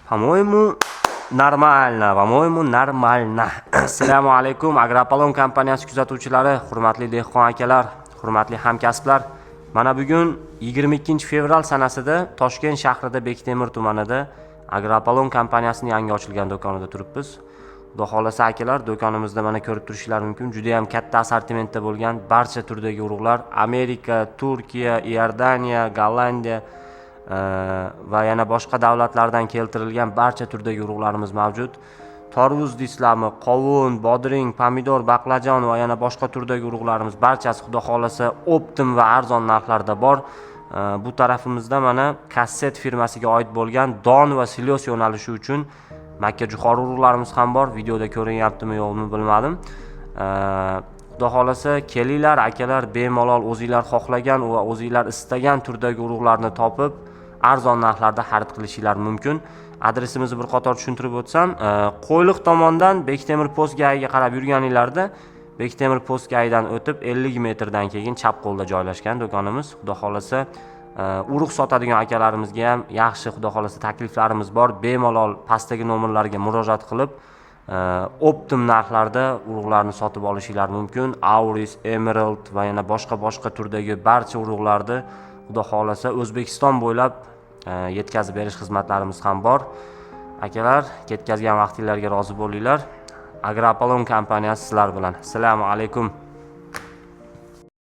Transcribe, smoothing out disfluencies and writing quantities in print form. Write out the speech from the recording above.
По-моему, нормально, по-моему, нормально. Assalomu alaykum, Agroapollon kompaniyasi kuzatuvchilari, hurmatli dehqon akalar, hurmatli hamkasblar. Mana bugun 22-fevral sanasida Toshkent shahrida Bektemir tumanida Agroapollon kompaniyasining yangi ochilgan do'konida turibmiz. Xudo xohlasa, akalar, do'konimizda mana ko'rib turishingiz mumkin, juda ham katta assortimentda bo'lgan barcha turdagi urug'lar Amerika, Turkiya, Iordaniya, Gollandiya va yana boshqa davlatlardan keltirilgan barcha turdagi urug'larimiz mavjud. Tarvuz deysizlarmi, qovun, bodring, pomidor, baqlajon va yana boshqa turdagi urug'larimiz barchasi, xudo xohlasa, оптом va arzon narxlarda bor. Bu tarafimizda mana Kasset firmasiga oid bo'lgan don va silos yo'nalishi uchun makkajo'xori urug'larimiz ham bor. Videoda ko'rinyaptimi, yo'qmi, bilmadim. Xudo xohlasa, kelinglar, akalar, bemalol o'zinglar xohlagan va o'zinglar istagan turdagi urug'larni topib, arzon narxlarda xarid qilishinglar mumkin. Adresimizni bir qator tushuntirib o'tsam, Qo'yliq tomondan Bektemir post GAIga qarab yurganinglarda, Bektemir post GAIdan o'tib 50 metrdan keyin chap qo'lda joylashgan do'konimiz. Xudo xohlasa, urug' sotadigan akalarimizga ham yaxshi, xudo xohlasa, takliflarimiz bor. Bemalol pastdagi nomerlarga murojaat qilib, оптом narxlarda urug'larni sotib olishinglar mumkin. Auris, Emerald va yana boshqa boshqa turdagi barcha urug'larni, xudo xohlasa, O'zbekiston bo'ylab yetkazib berish xizmatlarimiz ham bor. Akalar, ketkazgan vaqtinglarga rozi bo'linglar. Agroapollon kompaniyasi sizlar bilan. Assalomu alaykum.